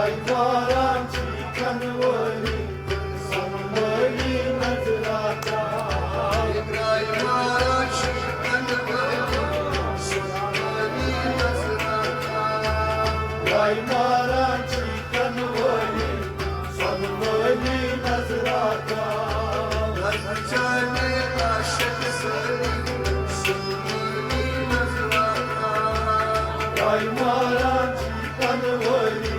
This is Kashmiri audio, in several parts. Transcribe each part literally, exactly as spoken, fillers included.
ماران چھی کنہٕ وٲلی، سۄنہٕ وٲلی نظرا کاو۔ راے ماران چھی کنہٕ وٲلی، سۄنہٕ وٲلی نظرا کاو۔ راے ماران چھی کنہٕ وٲلی، سۄنہٕ وٲلی نظرا کاو۔ نظر چانہِ عاشق سٲری، سۄنہٕ وٲلی نظرا کاو۔ راے ماران چھی کنہٕ وٲلی،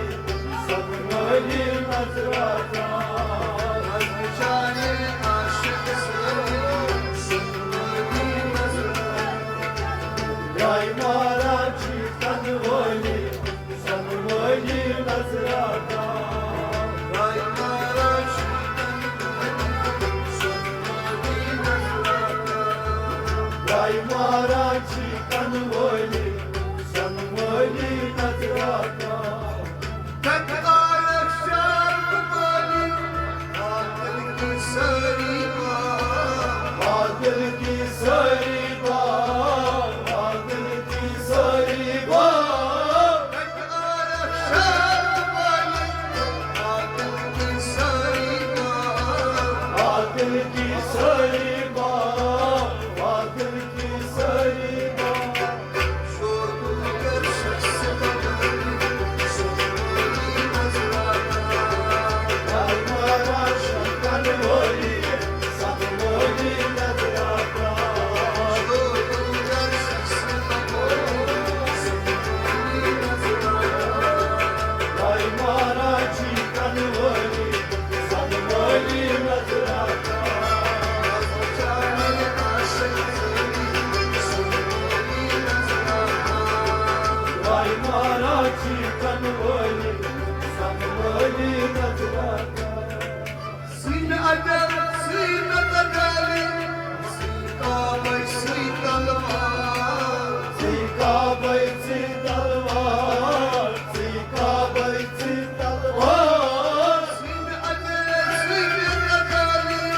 سۄنہٕ وٲلی نظرا کاو۔ نظر چانہِ عاشق سٲری، سۄنہٕ وٲلی نظرا کاو۔ راے ماران چھی کنہٕ وٲلی، سۄنہٕ وٲلی نظرا کاو۔ راے ماران چھی کنہٕ وٲلی، سۄنہٕ وٲلی نظرا کاو۔ راے ماران چھی کنہٕ وٲلی، سۄنہٕ وٲلی نظرا کاو۔ کتھ آیکھ شرط مٲلی، عادل کی سٲری بات۔ عادل کی سٲری بات، عادل کی سٲری بات۔ کتھ آیکھ شرط مٲلی، عادل کی سٲری بات۔ عادل کی سٲری بات، عادل کی سٲری بات۔ سُے مےٚ اجل، سُے مےٚ تجلی، سُے کعبے، سُے تلوار۔ سُے کعبے، سُے تلوار، سُے کعبے، سُے تلوار۔ سُے مےٚ اجل، سُے مےٚ تجلی،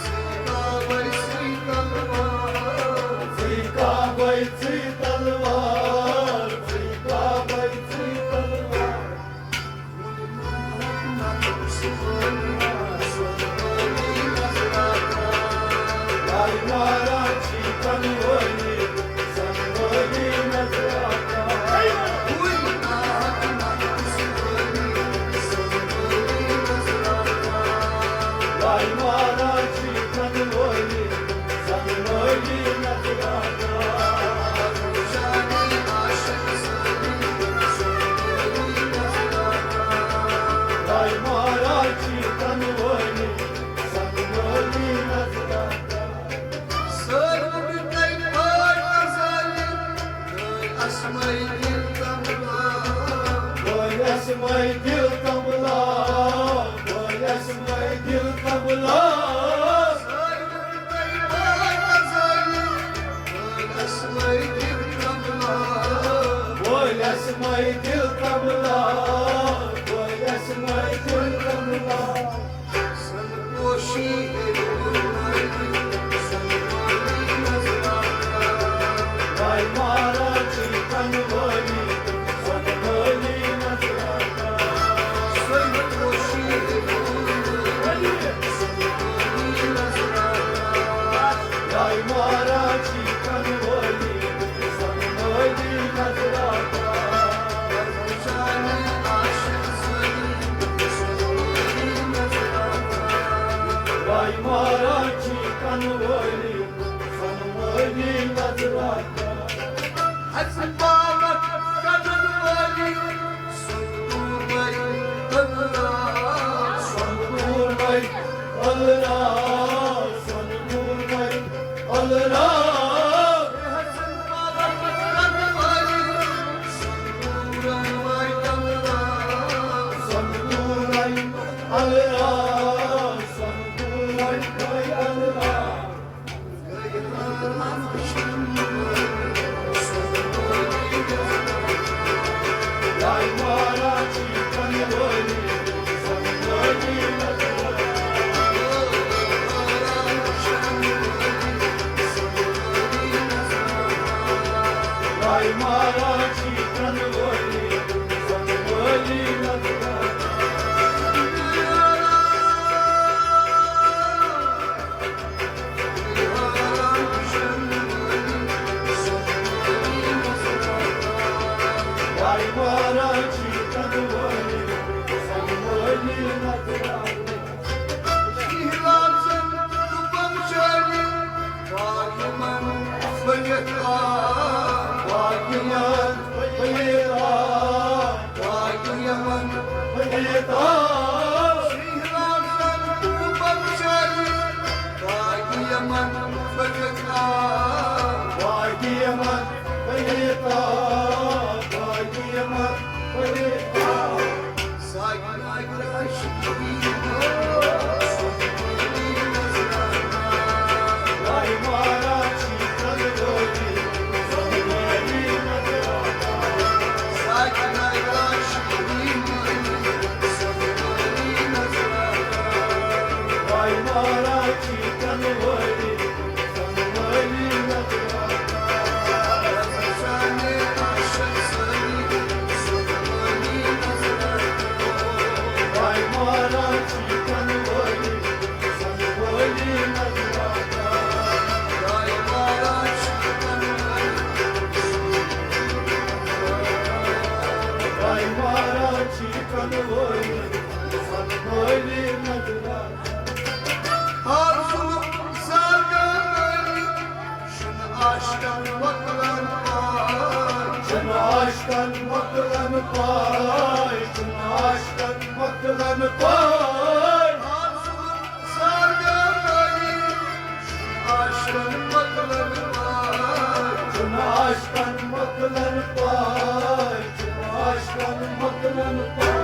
سُے کعبے، سُے تلوار۔ سُے کعبے، سُے تلوار، سُے کعبے، سُے تلوار۔ اسمائی دل تملا، بوے اسمائی دل تملا، بوے اسمائی دل تملا۔ بوے اسمائی دل تملا، بوے اسمائی دل تملا۔ آشکن مۄکلن پاے، چھُنہٕ آشکن مۄکلن پاے، چھُنہٕ آشکن مۄکلن پاے۔ آشکن مۄکلن پاے، چھُنہٕ آشکن مۄکلن پاے، چھُنہٕ آشکن مۄکلن پاے۔